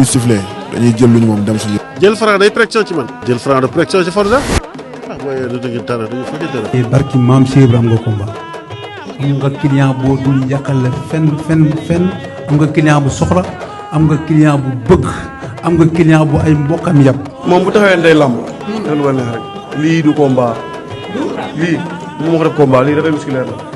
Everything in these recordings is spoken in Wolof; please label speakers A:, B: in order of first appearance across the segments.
A: sifflé dañuy jël lu ñu moom dem suñu.
B: jël Franc day pression ci man. jël Franc de pression ci Forza. waaye du dëgg dara du fekk dara.
C: barki maam Cheikh Ibrahima am nga combat am nga client boo dul yàqale fenn am nga client bu soxla am nga client bu bëgg am nga client bu ay mbokkam yàpp.
D: moom bu taxawee day lamb. loolu la neex rek lii du combat lii mu ma ko def combat lii dafay musculaire la.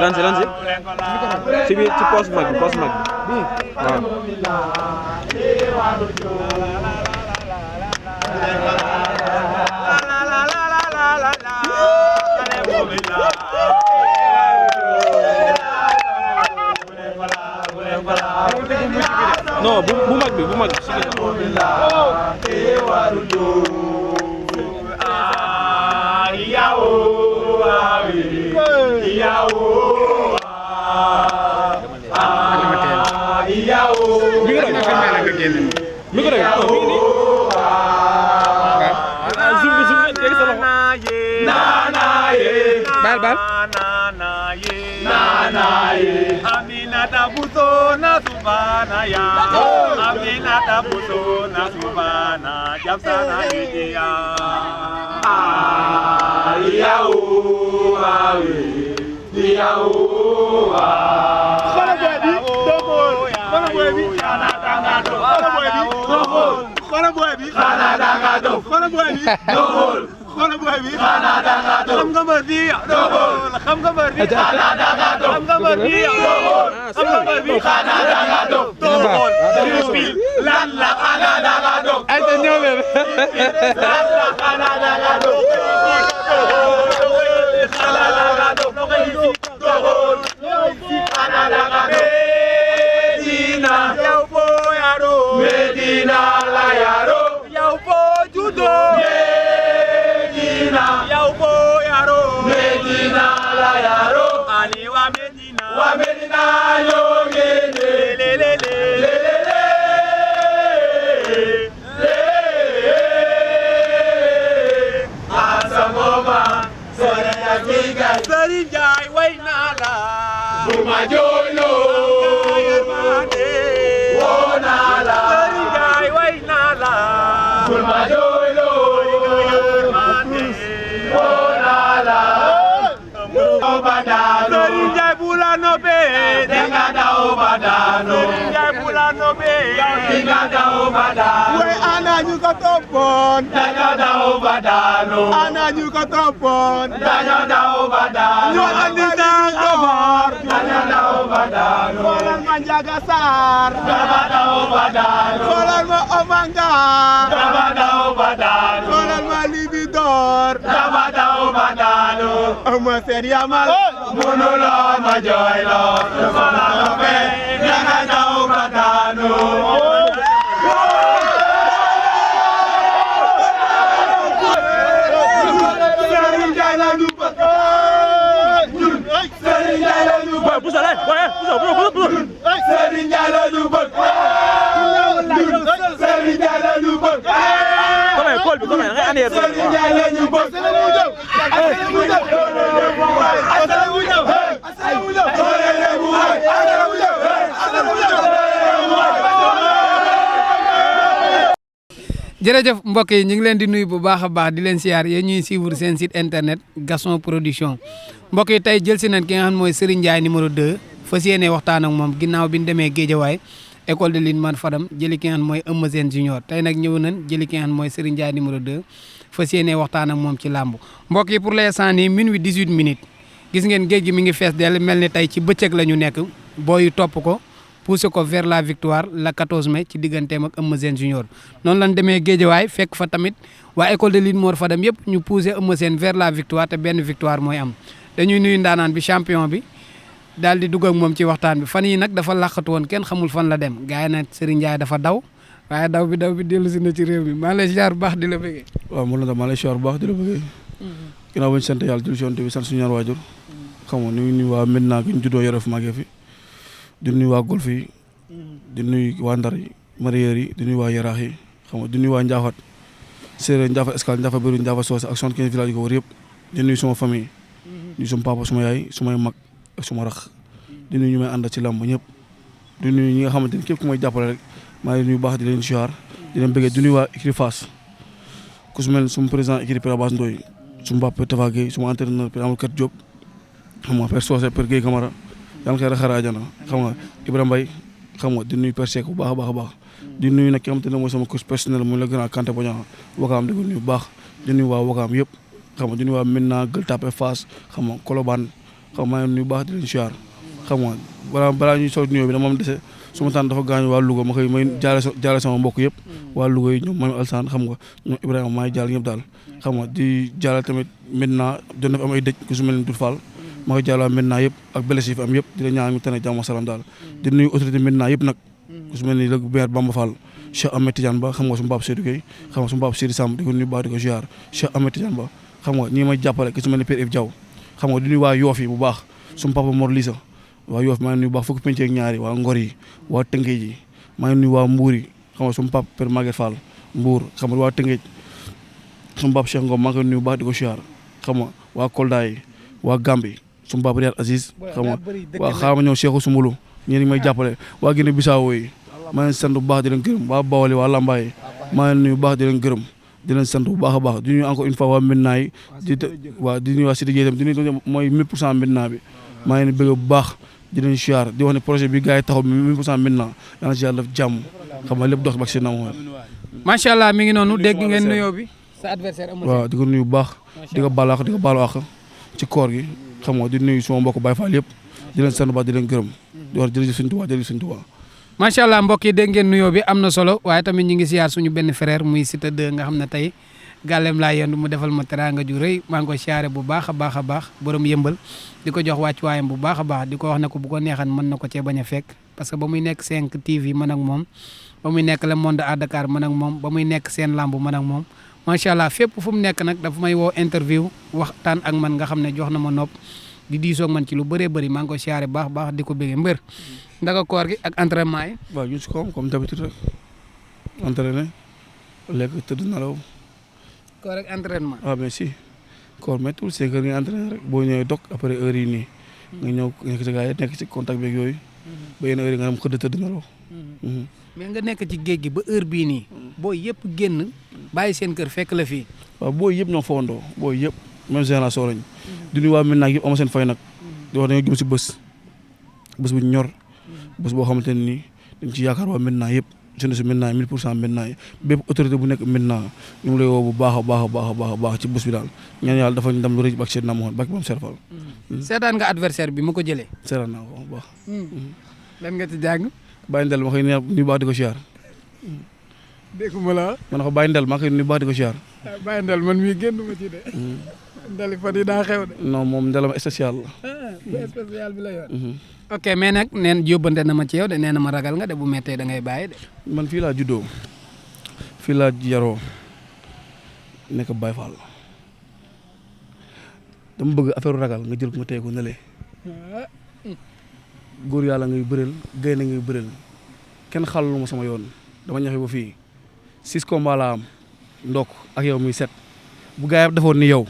E: Lansi ci biir ci poche mag bi waaw. non bu mag bi
F: Aminata Busona Subana ya Aminata Busona Subana Japsana Idia Yahu Khola boy bi xana da nga do xam nga mbër bi xam nga mbër bi xana da nga do xam nga mbër bi xam nga mbër bi xana da nga do lan la xana da nga do ay te ñëw leen lan la xana da nga do xana da nga do xana da nga do Medina yow bo yaro Medina la yaro yow bo judo Yau bo yaro Medina la yaro ani wa Medina yo gene le le le le le le asangoma sore ya kiga sari jai wai nala buma jolo wonala sari jai wai nala buma jolo Serinjay bulano be denga da obadano Serinjay bulano be denga da obadano we ana ñu ko topon dañu da obadano ana ñu ko topon dañu da obadano ñu andi sangor dañu da obadano xoolal ma Njaga Sarr dañu da obadano xoolal ma Omanga dañu da obadano xoolal ma Libidor dañu da obadano ama sen yamal Munulo ma joylo Sumana lobe Nanga jau badano Sering jalan lupa Sering jalan lupa Pusat Sering jalan lupa Sering jalan lupa Come here, Sering jalan lupa
G: jërëjëf mbokk yi ñu ngi leen di nuyu bu baax a baax di leen siyaar yéen ñuy suivre seen site internet Gaston Production mbokk yi tey jël si nañ ki nga xam mooy Serigne Ndiaye numéro 2 fas yéene waxtaan ak moom ginnaaw bi ñu demee Guédiawaye école de Lune Man Fadam jëli ki nga xam mooy Eumeu Sène Junior tey nag ñëw nañ jëli ki nga xam mooy Serigne Ndiaye numéro 2 fas yéene waxtaan ak moom ci làmb mbokk yi pour l'instant nii minuit 18 minutes gis ngeen géej gi mi ngi fees dell mel ni tey ci bëccëg la ñu nekk booyu topp ko poussé ko vers la victoire la 14 mai ci digganteem ak Eumeu Sène Junior noonu lañ demee Guédiawaye fekk fa tamit waa école de Lune Man Fadam yëpp ñu poussé Eumeu Sène vers la victoire te benn victoire mooy am dañuy nuyu ndaanaan bi champion bi daal di dugg ak moom ci waxtaan bi fan yi nag dafa làqatu woon kenn xamul fan la dem gars yi nag Serigne Ndiaye dafa daw waaye daw bi dellu si na ci réew mi maa lay ziar bu baax di la bëggee.
D: waaw man la maa lay ziar bu baax di la bëggee. ginnaaw bañ sant yàlla jël si yoon bi sant suñu ñaar waajur xam nga ñu nuyu waa Medina gi ñu juddoo yore fu màggee fi di nuyu waa Golf yi di nuyu waa Ndar yi Mareyeur yi di nuyu waa Yaraax yi xam nga di nuyu waa Ndiaffate Séeréer Ndiaffate Escale Ndiaffate Beru Ndiaffate Socé ak 75 village yi ko wër yëpp di nuyu suma famille di suma papa suma yaay sumay mag ak suma rax di nuyu ñu may ànd ci làmb ñëpp di nuyu ñi nga xamante ni képp ku may jàppale rek maa ngi nuyu baax di leen siyaar di leen bëggee di nuyu waa écurie Fass ku su mel suma président écurie Père Abass Ndoye suma papa Tafa Gueye suma entraîneur Père Amadou Kat Diop xam nga Père Socé Père Gueye Camara yàlla na koy xaar àjjana xam nga Ibrahima Mbaye xam nga di nuyu Père Seck bu baax a baax a baax di nuyu nag ki nga xamante ne mooy sama coach personnel muy le grand Kanté Bodian Wakaam di ko nuyu bu baax di nuyu waa Wakaam yëpp xam nga di nuyu waa Médina Gueule Tapée Fass xam nga Colobane xam nga maa ngi nuyu baax di leen siyaar xam nga balaa ñuy soog nuyoo bi dama am dese su ma tànn dafa gaañu waa Louga ma koy may jaale sama mbokk yëpp waa Louga yi ñoom Mami Alsane xam nga ñoom Ibrahima maa ngi jaal ñëpp daal xam nga di jaale tamit Médina doon na fi am ay dëj ku su mel ni Doudou Fall ma koy jaal waa Médina yëpp ak blessé yi fi am yëpp di la ñaan ñu tane jàmm salaam daal di nuyu autorité Médina yëpp nag ku su mel ni le maire Bamba Fall Cheikh Ahmed Tidiane Ba xam nga suma baab Seydou Gueye xam nga suma baab Seydi Samb di ko nuyu baax di ko ziar Cheikh Ahmed Tidiane Ba xam nga ñi may jàppale ku su mel ni Père Yves Diaw xam nga di nuyu waa Yoof yi bu baax suma papa Mor Lissa waa Yoof maa ngi nuyu baax fukki penc ak ñaari waa Ngor yi waa Tëngéej yi maa ngi nuyu waa Mbuur yi xam nga suma papa Père Maguette Fall Mbuur xam nga waa Tëngéej suma papa Cheikh Ngom maa ngi nuyu baax di ko ziar xam nga waa Kolda yi waa Gambi suma papa Riyad Aziz xam nga waa xaaral ma ñëw Cheikhou Soumboulou ñi may jàppale waa Guinée Bissau yi maa ngi sant bu baax di leen gërëm waa Bawol waa Lambaye maa ngi nuyu bu baax di leen gërëm di leen sant bu baax a baax di nuyu encore une fois waa Médina yi di nuyu waa Cité Dieye di nuyu mooy 1000% Médina bi maa ngi leen bëgg bu baax di leen siyaar di wax ne projet bi gars yi taxaw 1000% Médina yàlla na ci yàlla def jàmm xam nga lépp dox bak seen naam
G: macha allah mi ngi noonu dégg ngeen nuyoo bi sa adversaire amul
D: waaw di ko nuyu bu baax di ko baalu àq di ko baalu àq ci koor gi xam nga di nuyu suma mbokk Baye Fall yëpp di leen sant bu baax di leen gërëm di wax jërëjëf Sëñ Tuubaa jërëjëf Sëñ Tuubaa
G: macha allah mbokk yi dégg ngeen nuyoo bi am na solo waaye tamit ñu ngi siyaar suñu benn frère muy Siteu 2 nga xam ne tey gàllem laa yendu mu defal ma teraanga ju rëy maa ngi ko siyaare bu baax a baax a baax borom yëmbal di ko jox wàccuwaayam bu baax a baax di ko wax ne ko bu ko neexan mën na ko cee bañ a fekk parce que ba muy nekk 5 TV man ak moom ba muy nekk Le Monde à Dakar man ak moom ba muy nekk seen lamb man ak moom macha allah fépp fu mu nekk nag dafa may woo interview waxtaan ak man nga xam ne jox na ma nopp di diisoo ak man ci lu bëree bëri maa ngi ko siyaare baax baax di ko bëggee mbër ndaga koor gi ak entraînement yi.
D: waaw ñu si kawam comme d'habitude rek entraîné lekk tëdd nelaw.
G: koor ak entraînement.
D: waaw mais si koor méttiwul c'est que nga entraîné rek boo ñëwee dog après heure yi nii. nga ñëw nekk ci gars yi nekk ci contact beeg yooyu. ba yenn heure yi nga dem xëdd tëdd nelaw.
G: mais nga nekk ci géej gi ba heure bii nii. booy yëpp génn bàyyi seen kër fekk la fii.
D: waaw booy yëpp ñoo fowandoo booy yëpp même génération lañ. di nuyu waa Médina yëpp am seen fay nag. di wax dañoo jëm si bés bu ñor. bés boo xamante ne nii dañ ci yaakaar waa Médina yëpp jeunesse Médina 1000% Médina yi bépp autorité bu nekk Médina ñu ngi lay woo bu baax a baax a baax a baax a baax ci bés bi daal ñaan yàlla dafa ñu ndam lu rëy bak Seydina Mohamed bak Mame Serfal.
G: seetaan nga adversaire bi mu ko jëlee.
D: seetaan naa ko bu baax.
G: lan nga ci jàng.
D: Baye Ndel ma koy nuyu baax di ko siyaar.
G: dégg ma la.
D: ma ne ko Baye Ndel maa koy nuyu baax di ko siyaar.
G: Baye Ndel man mii génn ma ci de. Ndel fan yi daa xew de.
D: non moom Ndelam spécial la.
G: spécial bi la yor. ok mais nag neen yóbbante na ma ci yow de nee na ma ragal nga de bu méttee da ngay bàyyi de.
D: man fii laa juddoo fii laa yaroo nekk Baye Fall dama bëgg affaire ragal nga jël ko nga téye ko nële góor yàlla ngay bëreel gaynde ngay bëreel kenn xàllu ma sama yoon dama ñafe ba fii 6 combats laa am ndokk ak yow muy 7 bu gaa yi defoon ni yow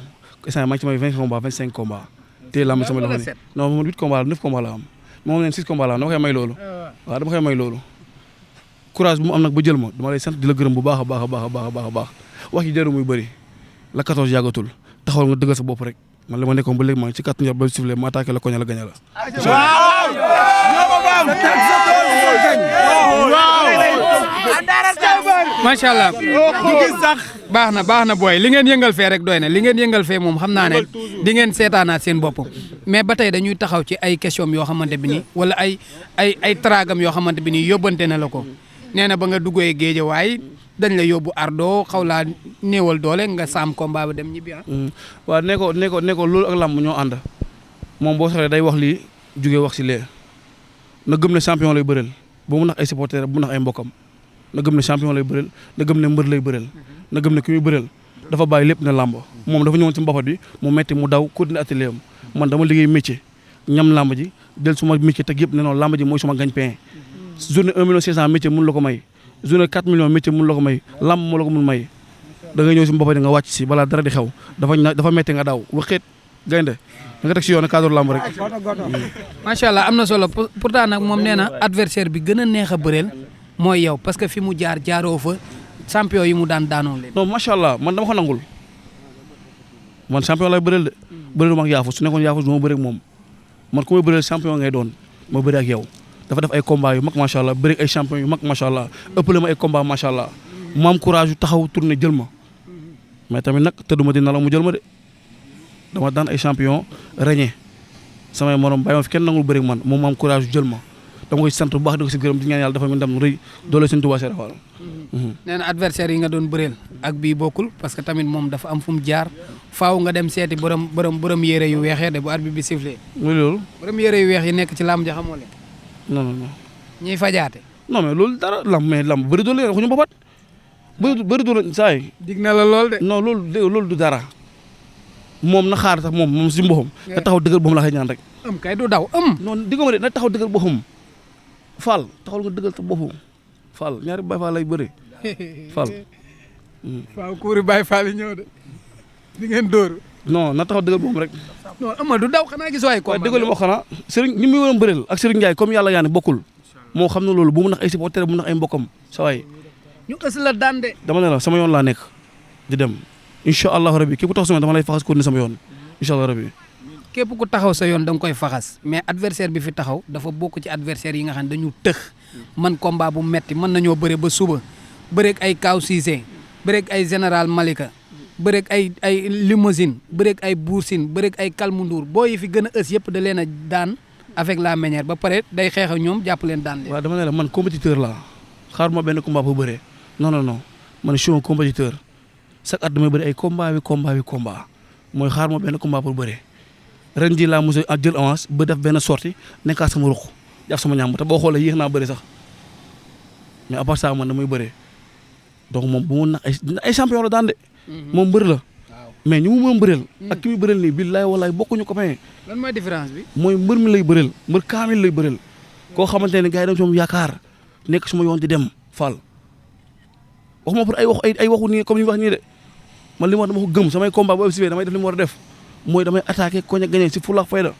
D: instant maa ngi ci may 20 combats 25 combats téye laa ma sama loxo ni non man 8 combats 9 combats laa am moom leen 6 combats laa am dama koy may loolu waaw dama koy may loolu courage bu mu am nag ba jël ma dama lay sant di la gërëm bu baax a baax a baax a baax a baax wax yi jaru muy bëri la 14 yàggatul taxawal nga dëggal sa bopp rek man li ma nekkoon ba léegi maa ngi ci kàttan yàlla ba sifflé ma attaqué la koña la gaña la
G: macha allah baax na booy li ngeen yëngal fee rek doy na li ngeen yëngal fee moom xam naa ne di ngeen seetaanaat seen bopp mais ba tey dañuy taxaw ci ay question yoo xamante bi nii wala ay tragam yoo xamante bi nii yóbbante na la ko nee na ba nga duggee géej waaye dañ la yóbbu ardo xaw laa néewal doole nga saam combat ba dem ñibbi
D: waaw ne ko loolu ak làmb ñoo ànd moom boo soxlee day wax lii jugee wax si lee na gëm ne champion lay bëreel bu mu nax ay supporter bu mu nax ay mbokkam na gëm ne champion lay bëreel na gëm ne mbër lay bëreel na gëm ne ki muy bëreel dafa bàyyi lépp ne làmb moom dafa ñëwoon ci mbapat bi mu metti mu daw continuer atelier am man dama liggéey métier ñam làmb ji del suma métier teg yëpp ne non làmb ji mooy suma gagne-pain journée 1 million 500 métier mun la ko may journée 4 millions métier mun la ko may làmb moo la ko mun may da nga ñëw si mbapat yi nga wàcc si balaa dara di xew dafa metti nga daw waxeet gaynde da nga teg si yoon cadre làmb rek.
G: macha allah am na solo pourtant nag moom nee na adversaire bi gën a neex a bëreel mooy yow parce que fi mu jaaroo fa champion yi mu daanoo leen.
D: non macha allah man dama ko nangul man champion lay bëreel de bëreel ma ak Yaafus su nekkoon Yaafus du ma bëre ak moom man ku may bëreel champion ngay doon ma bëre ak yow dafa def ay combat yu mag macha allah bëre ak ay champion yu mag macha allah ëppale ma ay combat macha allah mu am courage yu taxaw tourné jël ma mais tamit nag tëdduma di nalaw mu jël ma de. dama daan ay champion régné samay morom bàyyi ma fi kenn nangul bëri man moom am courage jël ma dama koy sant bu baax di ko si gërëm di ñaan yàlla dafa mi ndam rëy doole seen Tuubaa Seex Faal.
G: nee na adversaire yi nga doon bëreel ak bii bokkul parce que tamit moom dafa am fu mu jaar faaw nga dem seeti borom yére yu weexee de bu arbitre bi sifflé.
D: mooy loolu.
G: borom yére yu weex yi nekk ci làmb ja xamoo leen.
D: non.
G: ñiy fajaate.
D: non mais loolu dara lamb bëri doole leen waxuñu mbapat bëri doole saa yi.
G: dig na la lool de.
D: non loolu du dara. moom na xaar sax moom si mboxam na taxaw dëgër boppam la xëy ñaan rek.
G: kay du daw
D: non digga ma de na taxaw dëgër boppam Fall taxawal nga dëggal sa boppam Fall ñaari Baay Fall lay bëri Fall.
G: waaw kuuri Baay Fall yi ñëw de di ngeen dóor.
D: non na taxaw dëgër boppam rek.
G: non du daw xanaa gisoo ay.
D: waaye dëggal ma xanaa Serigne ñi muy waroon bëreel ak Serigne Ndiaye comme yàlla yaa ne bokkul moo xam ne loolu bu mu nax ay supporter bu mu nax ay mbokkam sa waay.
G: ñu ës la daan de.
D: dama ne la sama yoon laa nekk di dem. incha allahu rabi képp ku taxaw sama yoon dama lay faxas continuer sama yoon incha allah rabi.
G: képp ku taxaw sa yoon da nga koy faxas mais adversaire bi fi taxaw dafa bokk ci adversaire yi nga xam ne dañu tëx man combat bu metti mën nañoo bëre ba suba bëreeg ay Kaw Cissé bëreeg ay général Malika bëreeg ay limousine bëreeg ay Boursine bëreeg ay Kalmundour boo yi fi gën a ës yëpp da leen a daan avec la manière ba pare day xeex ak ñoom jàpp leen daan leen.
D: waaw dama ne la man compétiteur laa xaar ma benn combat bu bëree non man je suis un compétiteur. chaque at damay bëri ay combat mooy xaar ma benn combat pour bëre ren ji laa mos a jël avance ba def benn sortie nekkaat sama ruq jàpp sama ñàmb te boo xoolee yéex naa bëri sax mais à part ça man damay bëre donc moom bu mu nax ay champion la daan de. moom mbër la. mais ñu mu mën a bëreel. ak ki muy bëreel nii billaay wallaay bokkuñu ko may.
G: lan mooy différence bi.
D: mooy mbër mi lay bëreel mbër kaamil lay bëreel koo xamante ne gars yi dem si moom yaakaar nekk suma yoon di dem Fall waxuma pour ay waxu nii comme ni wax nii de. man li ma wax dama ko gëm samay combat boobu si damay def li mu war a def mooy damay attaqué koñ a gagné si fulla fayda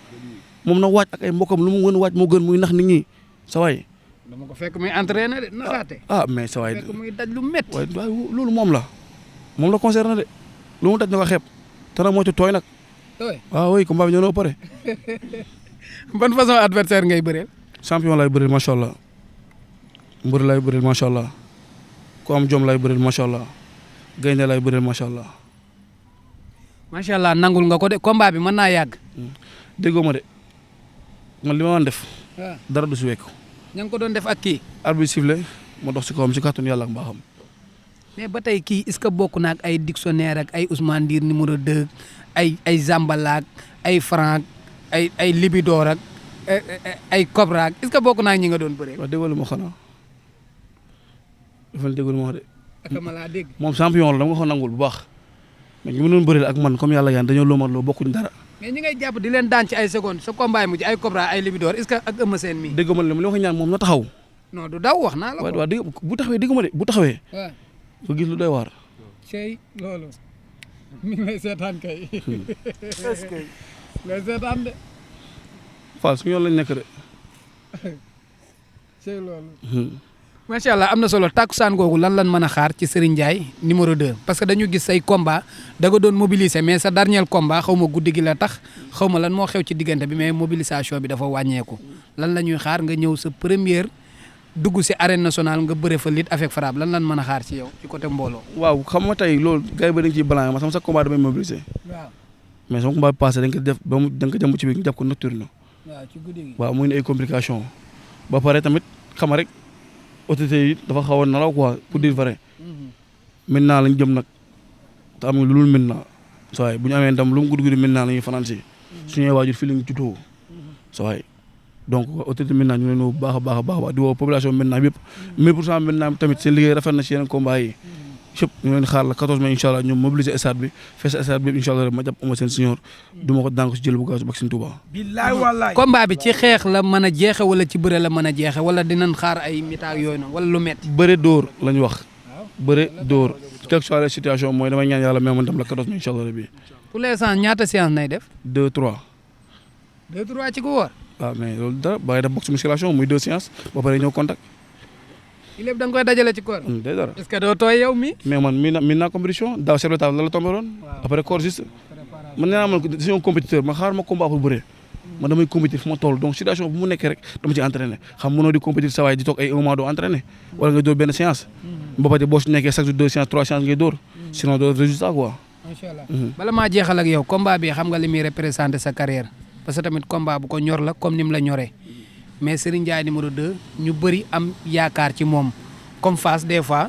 D: moom na waaj ak ay mbokkam lu mu gën a waaj moo gën muy nax nit ñi sa waay.
G: dama ko fekk muy entraîné de naxaate.
D: mais sa waay
G: fekk muy daj lu métti.
D: waaye loolu moom la concerné de lu mu daj na ko xeeb te nag moytu tooy nag.
G: tooy
D: waaw oui combat bi ñëw na ba pare.
G: ban façon adversaire ngay bëreel.
D: champion lay bëreel macha allah mbër lay bëreel macha allah ku am jom lay bëreel macha allah. gaynde lay bëreel macha allah.
G: macha allah nangul nga ko de combat bi mën naa yàgg.
D: déggoo ma de man li ma mën def. dara du si wekk.
G: ña nga ko doon def ak kii.
D: arbitre sifflé ma dox si kawam si kàttanu yàlla ak mbaaxam.
G: mais ba tey kii est-ce que bokk na ak ay dictionnaire ak ay Ousmane Ndir numéro 2 ay Zambala ak ay Franc ay Libidor ak ay Cobra est-ce que bokk na ak ñi nga doon bëree.
D: waaw déggoo ma xanaa dafa déggoo ma wax de.
G: akama laa dégg.
D: moom champion la dama ko nangul bu baax mais ñu mënoon bëreel ak man comme yàlla yaan dañoo loomarloo bokkuñ dara.
G: mais ñi ngay jàpp di leen daan ci ay secondes sa combat mujj ay Cobra ay Libidor est-ce que ak Eumeu Sène mi.
D: dégg ma li ma ko ñaan moom na taxaw.
G: non du daw wax naa la ko.
D: waaw dégg bu taxawee dégg ma de bu taxawee.
G: waaw
D: nga gis lu doy waar.
G: cey loolu mi ngi lay seetaan kay. est-ce que lay seetaan de.
D: Fall suñu yoon lañ nekk de.
G: cey loolu. macha allah am na solo takkusaan googu lan mën a xaar ci Serigne Ndiaye numéro 2 parce que dañu gis say combat da nga doon mobiliser mais sa dernier combat xaw ma guddi gi la tax xaw ma lan moo xew ci diggante bi mais mobilisation bi dafa wàññeeku lan la ñuy xaar nga ñëw sa première dugg si arène nationale nga bëre fa lutte avec frappe lan mën a xaar ci yow ci côté mbooloo.
D: waaw xam nga tey loolu gars yi ba dañ ciy balan ma sama sa combat damay mobiliser.
G: waaw
D: mais sama combat bi passé dañ ko def ba mu dañ ko jëm ci biir ñu def ko nocturne.
G: waaw ci guddi gi.
D: waaw muy ne ay complications ba pare tamit xam rek. autorité yi dafa xaw a naraw quoi pour dire vrai maintenant lañ jëm nag te am lu dul maintenant sa waay bu ñu amee ndam lu mu gudd gudd maintenant la ñuy fanaan si suñuy waajur fii la ñu juddoo sa waay donc autorité maintenant ñu leen woo bu baax a baax di woo population maintenant bi yëpp 1000% maintenant tamit seen liggéey rafet na si yeneen combat yi yëpp ñu leen xaar la 14 mai incha allah ñoom mobiliser stade bi fees stade bi incha allah ma jàpp Eumeu Sène Junior du ma ko daan ko si jël bu gaaw si Baksin Touba.
F: billaay wallaay.
G: combat bi ci xeex la mën a jeexe wala ci bëre la mën a jeexe wala dinañ xaar ay mitaak yooyu noonu wala lu metti
D: bëre dóor la ñu wax bëre dóor quelle que soit la situation mooy damay ñaan yàlla mais man tam la 14 mai incha allah rabbi.
G: pour l'instant ñaata séance nay def.
D: 2-3.
G: 2-3 ci ko wóor.
D: waaw mais loolu dara bàyyi def boxe musculation muy 2 séances ba pare ñëw contact.
G: lépp da nga koy dajale ci koor.
D: day dara
G: est-ce que doo tooy yow mi
D: mais man mi naa compétition daaw chef de table la tombé woon après corps juste man nee naa man je suis un compétiteur ma xaar ma combat pour bëre man damay compétir fu ma toll donc situation bu mu nekkee rek dama ci entraîné xam mënoo di compétir sa waay di toog ay 1 mois doo entraîné wala nga dóor benn séance mbapat boo si nekkee chaque jour 2 séances 3 séances ngay dóor sinon doo résultat quoi.
G: macha allah bala maa jeexal ak yow combat bi xam nga li muy représenté sa carrière parce que tamit combat bu ko ñor la comme ni mu la ñoree mais Serigne Ndiaye numéro 2 ñu bëri am yaakaar ci moom comme Fass des fois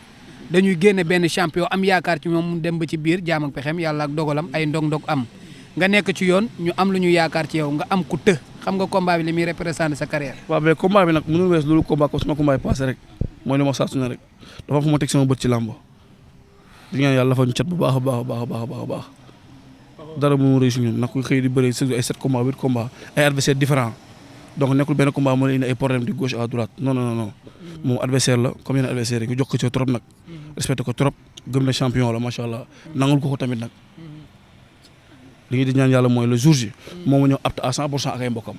G: dañuy génne benn champion am yaakaar ci moom mu dem ba ci biir jaam ak pexem yàlla ak dogalam ay ndog-ndog am nga nekk ci yoon ñu am lu ñu yaakaar ci yow nga am ku të xam nga combat bi li muy représenté sa carrière.
D: waaw mais combat bi nag mënul wees loolu combat comme sama combat yi passé rek mooy li ma saa su ne rek dafa am fu ma teg sama bët ci làmb di ñaan yàlla dafa ñu cat bu baax a baax a baax a baax a baax dara mu réussi ñun nag ku xëy di bëri ay 7 combats 8 combats ay adversaires différents donc nekkul benn combat moo la indi ay problème di gauche à droite non non non moom adversaire la comme yeneen adversaire yi ñu jox ko ci trop nag respecté ko trop gëm na champion la macha allah nangul ko tamit nag li ñu di ñaan yàlla mooy le jour ji moom mu ñëw apte à 100% ak ay mbokkam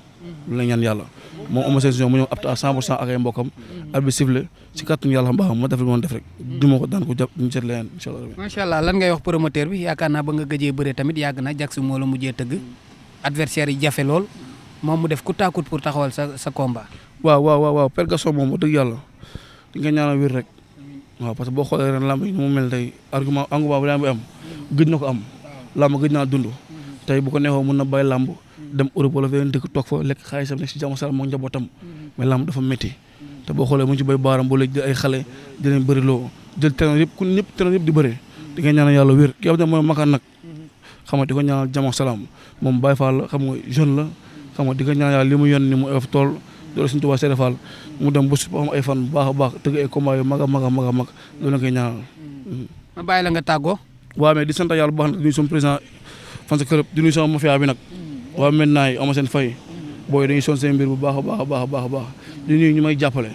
D: lu la ñaan yàlla moom Eumeu Sène Junior mu ñëw apte à 100% ak ay mbokkam arbitre sifflé ci kàttanu yàlla mbaaxam ma def li ma def rek du ma ko daan ko jàpp ñu seet leneen incha allah.
G: macha allah lan ngay wax promoteur bi yaakaar naa ba nga gëjee bëre tamit yàgg na Jax moo la mujjee tëgg adversaire yi jafe lool moom mu def ku tàkkut pour taxawal sa combat.
D: waaw Père Gaston moom wax dëgg yàlla di nga ñaanal wér rek waaw parce que boo xoolee ren lamb yi mu mel tey argument engouement bu lamb bi am gëj na ko am lamb gëj naa dund tey bu ko neexoo mën na bàyyi lamb dem Europe wala feneen dëkk toog fa lekk xaalisam nekk si jàmm salaam moom njabootam mais lamb dafa métti te boo xoolee mu ci bay baaram boo léegi jël ay xale di leen bëri loo jël terrain yëpp ku ñëpp terrain yëpp di bëri di nga ñaanal yàlla wér ki nga xam ne mooy makaan nag xam nga di ko ñaanal jàmm salaam moom Baye Fall la xam nga jeune la xam nga di ko ñaanal yàlla li mu yónni ni mu ëff tool loolu suñu tubaab Seydou Fall mu dem ba su am ay fan bu baax a baax tëgg ay combat yu mag a mag a mag a mag loolu la koy ñaanal.
G: ma bàyyi la nga tàggoo.
D: waaw mais di sant yàlla bu baax nag di nuyu sama président fan sa club di nuyu sama mafia bi nag waa maintenant yi ama seen fay booy dañuy son seen mbir bu baax a baax a baax a baax a baax di nuyu ñu may jàppale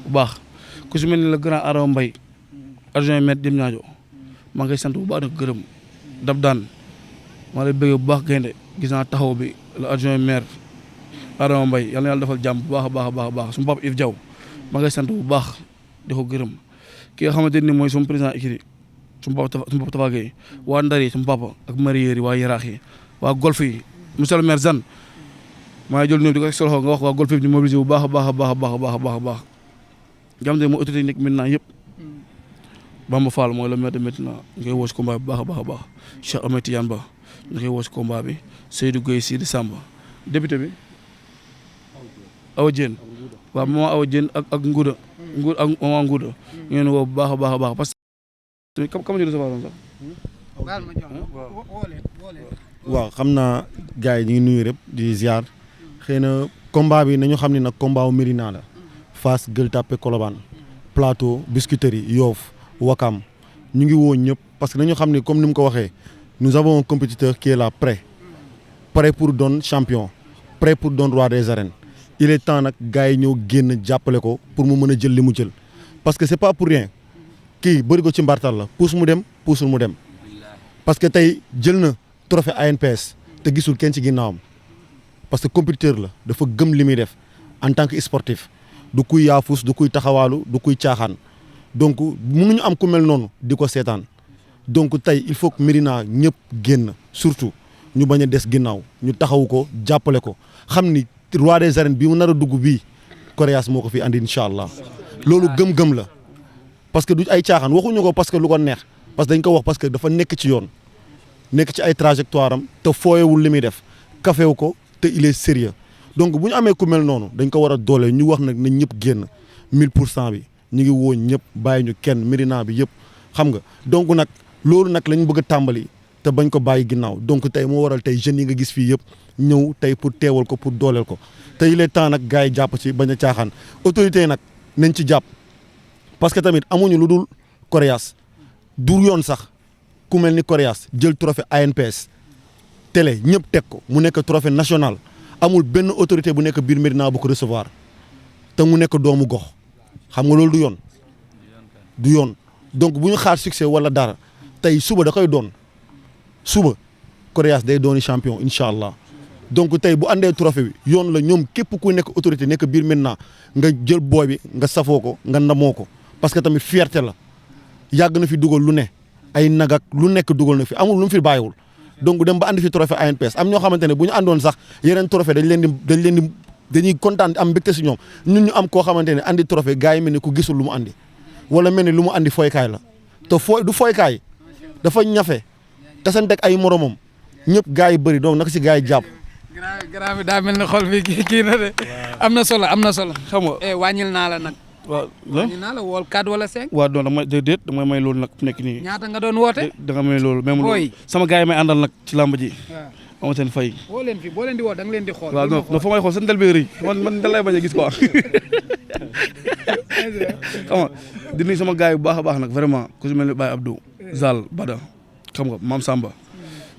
D: bu baax ku si mel ni le grand Adama Mbaye adjoint maître Dim Ñaajo maa ngi koy sant bu baax di ko gërëm dab daan maa lay bëgg bu baax gaynde gis naa taxaw bi le adjoint maire Adama Mbaye yal na yàlla defal jàmm bu baax a baax a baax a baax suñu papa Yves Diaw maa ngi sant bu baax di ko gërëm ki nga xamante ni mooy suñu président écurie suñu papa Tafa Gueye waa Ndar yi suñu papa ak mareyeur yi waa Yaraax yi waa golf yi monsieur le maire Zane maa ngi jël ñoom di ko solo nga wax waa golf yi ñu mobiliser bu baax a baax a baax a baax a baax a baax a baax nga xamante ne mooy autorité yi nekk maintenant yëpp Bamba Fall mooy le maire de maintenant ñu koy woo si combat bi bu baax a baax a baax Cheikh Ahmed Tidiane Ba ñu koy woo si combat bi Seydou Gueye Sidi Samba député bi Awa Diène waaw maman Awa Diène ak Ngouda ak maman Ngouda ñu leen woo bu baax a baax a baax parce que kam ñu recevoir sax
A: waaw xam naa gars yi ñu ngi nuyu rek di ziar xëy na combat bi nañu xam ne nag combat wu Médina la Fass Gueule Tapée Colobane Plateau Biscuiterie Yoff Wakam ñu ngi woo ñëpp parce que nañu xam ne comme ni mu ko waxee nous avons un compétiteur qui est là prêt pour doon champion prêt pour doon roi des arènes il est temps nag gars yi ñëw génn jàppale ko pour mu mën a jël li mu jël parce que c'est pas pour rien kii bëri ko ci mbartal la puus mu dem puusul mu dem parce que tey jël na trophée ANPS te gisul kenn ci ginnaawam parce que compétiteur la dafa gëm li muy def en tant que sportif du kuy yaafus du kuy taxawaalu du kuy caaxaan donc mënuñu am ku mel noonu di ko seetaan donc tey il faut que Médina ñëpp génn surtout ñu bañ a des ginnaaw ñu taxawu ko jàppale ko xam ni roi des arènes bi mu nar a dugg bii Coréas moo ko fi andi incha allah loolu gëm-gëm la parce que du ay caaxaan waxuñu ko parce que lu ko neex parce que dañ ko wax parce que dafa nekk ci yoon nekk ci ay trajectoire am te fooyewul li muy def kafewu ko te il est sérieux donc bu ñu amee ku mel noonu dañ ko war a doole ñu wax nag na ñëpp génn 1000% bi ñu ngi woo ñëpp bàyyi ñu kenn Médina bi yëpp xam nga donc nag loolu nag lañ bëgg a tàmbali te bañ ko bàyyi ginnaaw donc tey moo waral tey jeunes yi nga gis fii yëpp ñëw tey pour teewal ko pour dooleel ko te il est temps nag gars yi jàpp ci bañ a caaxaan autorité yi nag nañ ci jàpp parce que tamit amuñu lu dul Coréas du yoon sax ku mel ni Coréas jël trophée ANPS télé ñëpp teg ko mu nekk trophée national amul benn autorité bu nekk biir Médina bu ko recevoir te mu nekk doomu gox xam nga loolu du yoon donc bu ñu xaar succès wala dara tey suba da koy doon suba Coréas day dooni champion incha allah donc tey bu àndee trophée bi yoon la ñoom képp ku nekk autorité nekk biir Médina nga jël booy bi nga safoo ko nga ndamoo ko parce que tamit fierté la yàgg na fi dugal lu ne ay nagak lu nekk dugal na fi amul lu mu fi bàyyiwul donc dem ba andi fi trophée ANPS am ñoo xamante ne bu ñu àndoon sax yeneen trophée dañuy kontaan am mbégte si ñoom ñun ñu am koo xamante ne andi trophée gars yi mel ni ku gisul lu mu andi wala mel ni lu mu andi foykaay la te du foykaay dafa ñafe tasanteeg ay moromam ñëpp gars yi bëri donc naka si gars yi jàpp.
G: grand bi daa mel ni xol bi kii na de. am na solo
D: xam nga
G: wàññil naa la nag.
D: waaw
G: wàññil naa la wool 4 wala 5.
D: waaw doon damay may loolu nag nekk nii.
G: ñaata nga doon woote.
D: da nga may loolu même loolu sama gars yi may àndal nag ci làmb ji. waaw seen fay.
G: boo leen di woo da nga leen di xool.
D: waaw non fa may xool seen del bee rëy man da lay bañ a gis quoi. xam nga di nuyu sama gars yi bu baax a baax nag vraiment ku si mel ni Baye Abdou Zal Bada xam nga Mame Samba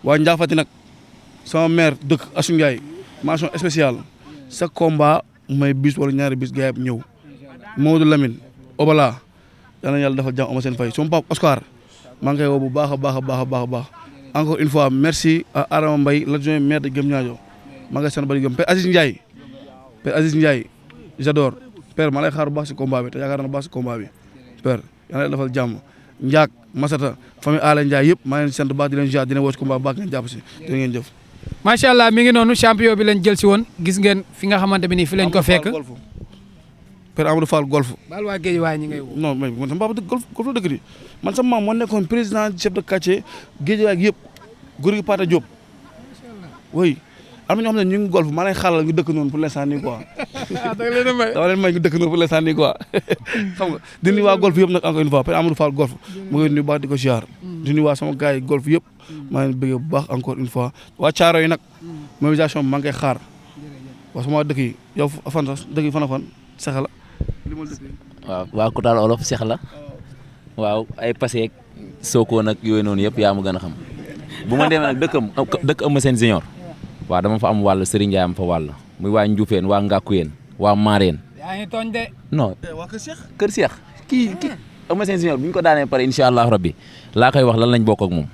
D: waa Ndiafati nag sama maire dëkk Assou Ndiaye mention spéciale sa combat may bis wala ñaari bis gars yi ñëw Maodo Lamine Obala yal na yàlla defal jàmm ama seen fay sama papa Oscar maa ngi koy woo bu baax a baax encore une fois merci à Adama Mbaye l'adjoint maire de Guémniadio maa ngi sant bari gëm Père Aziz Ndiaye j'adore Père maa lay xaar bu baax si combat bi te yaakaar na baax si combat bi Père yal na defal jàmm Ndiak Masata famille Ala Ndiaye yëpp maa ngi leen sant baax di leen jaar dina woo si combat baax ngeen jàpp si dina ngeen jëf.
G: macha allah mi ngi noonu champion bi lañ jël si woon gis ngeen fi nga xamante bi nii fi lañ ko fekk.
D: Père Amadou Fall golf.
G: baal waa géej waaye ñi ngay woo.
D: non mais man sama papa golf la dëkk di man sama maam moo nekkoon président chef de quartier géej waay yëpp góor gi Pata Diop. oui am na ñoo xam ne ñu ngi golf maa lay xaalal ñu dëkk noonu pour l'instant nii quoi. dama leen may ñu dëkk noonu pour l'instant nii quoi xam nga di nuyu waa golf yëpp nag encore une fois Père Amadou Fall golf mu ngi nuyu baax di ko ziar. di nuyu waa sama gars yi golf yëpp maa ngi leen bëgg bu baax encore une fois waa Thiaro yi nag mobilisation bi maa ngi koy xaar waa sama dëkk yi yow fan sax dëkk yi fan a fan Seex la
H: waaw waa Koutal Olof Seex la waaw ay Passeek Sokone ak yooyu noonu yëpp yaa ma gën a xam bu ma demee nag dëkk Eumeu Sène Junior waaw dama fa am wàll Serigne Ndiaye am fa wàll muy waa Ndioufène waa Ngakuyeen waa Mareen.
G: yaa ngi tooñ de.
H: non Kër Seex kii Eumeu Sène Junior bu ñu ko daanee pare incha allahu rabbi laa koy wax lan lañ bokk ak moom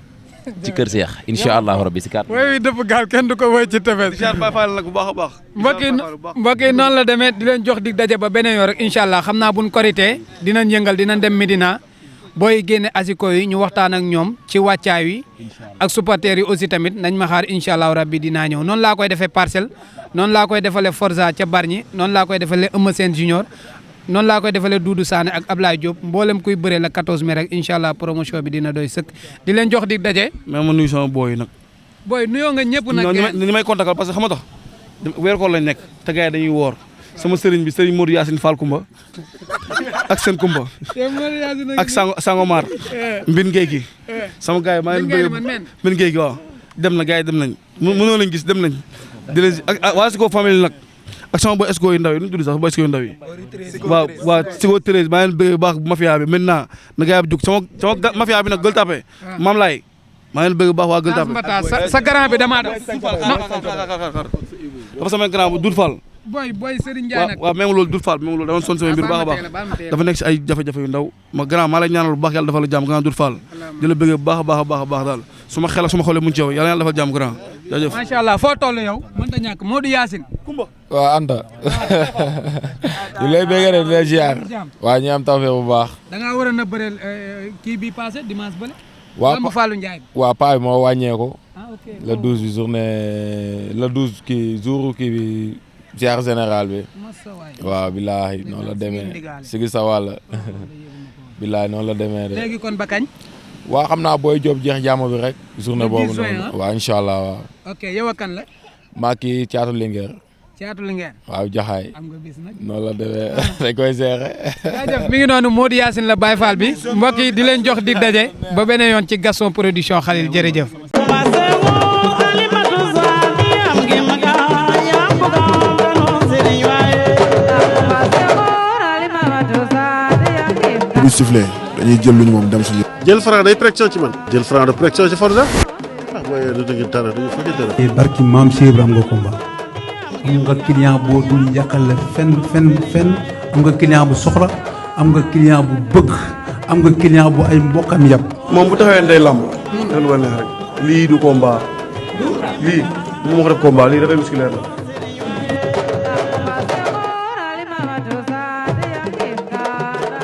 H: ci Kër Seex incha allahu rabbi si kat.
G: woy dëpp gaal kenn du ko woy ci tefes.
D: nag bu baax a baax.
G: mbokk yi noonu la demee di leen jox dig daje ba beneen yoon rek incha allah xam naa buñ korité dinañ yëngal dinañ dem Médina booy génne asiko yi ñu waxtaan ak ñoom ci wàccaay wi ak supporters yi aussi tamit nañ ma xaar incha allah rabbi dinaa ñëw noonu laa koy defee Parcelles noonu laa koy defalee Forza ca Bargny noonu laa koy defalee Eumeu Sène Junior noonu laa koy defalee Doudou Sané ak Ablaye Diop mboolem kuy bëree la 14 mai rek incha allah promotion bi dina doy sëkk di leen jox dig daje.
D: mais ma nuyu sama booy nag.
G: booy nuyoo nga ñëpp nag.
D: ni may kontakal parce que xam nga tax weer koor lañ nekk te gars yi dañuy woor sama sëriñ bi sëriñ Modou Yacine Fall Kumba ak seen Kumba ak Sangomar Mbin Gueye gi sama gars yi maa ngi leen bëgg Mbin Gueye gi waaw dem na gars yi dem nañ mënoo lañ gis dem nañ di leen ak waa Siko famille nag ak sama boy Esco yu ndaw yi nu mu tudd sax boy Esco yu ndaw yi waaw waaw Siko 13 maa ngi leen bëgg baax mafia bi maintenant na gars yi jug sama mafia bi nag Gueule Tapée Mame Laye maa ngi leen bëgg baax waa Gueule Tapée
G: sa grand bi damaa daw
D: dafa sama grand bu Doudou Fall
G: boy Serigne Ndiaye nag
D: waaw même loolu Doudou Fall même loolu dama sonn sama mbir baax a baax dafa nekk si ay jafe-jafe yu ndaw ma grand maa lay ñaanal bu baax yàlla dafa la jàmm grand Doudou Fall di la bëgg bu baax a baax a baax a baax daal suma xel ak suma xoolee mu ci yow yàlla yàlla dafa jàmm grand jaajëf
G: macha allah foo toll yow mënta ñàkk Modou Yacine Kumba
I: waaw Anta ñu lay bëgg rek di la ziar waaw ñu am tawfeex bu baax
G: da ngaa war a na bëreel kii bi passé dimanche bële
I: waaw
G: Fallou Ndiaye
I: waaw paa bi moo wàññeeku le 12 bi journée le 12 kii jour kii bi ziar général bi waaw billaahi noonu la demee sigi sa wàll billaahi noonu la demee de
G: léegi kon ba kañ
I: waaw xam naa booy job jeex jàmm bi rek journée boobu noonu waaw incha allah waaw
G: ok yow a kan la
I: maa kii Caatu Linguère waaw jaxaay
G: am nga bis nag
I: noonu la demee dañ koy seexe
G: jaajëf mi ngi noonu Modou Yacine la Baye Fall bi mbokk yi di leen jox dig daje ba beneen yoon ci Gaston Production Khalil jërëjëf
J: bu sifflé dañuy jël luñu moom dem suñu
B: jël Franc day pression ci man jël Franc de pression ci Forza ah booy Reug ngi dara dañu fekk dara.
C: barki maam Cheikh Ibra am nga combat am nga client boo dul yàqal la fenn am nga client bu soxla am nga client bu bëgg am nga client bu ay mbokkam yàpp.
D: moom bu taxawee day lamb. loolu la neex rek lii du combat lii mu ma ko def combat lii dafay musculaire la.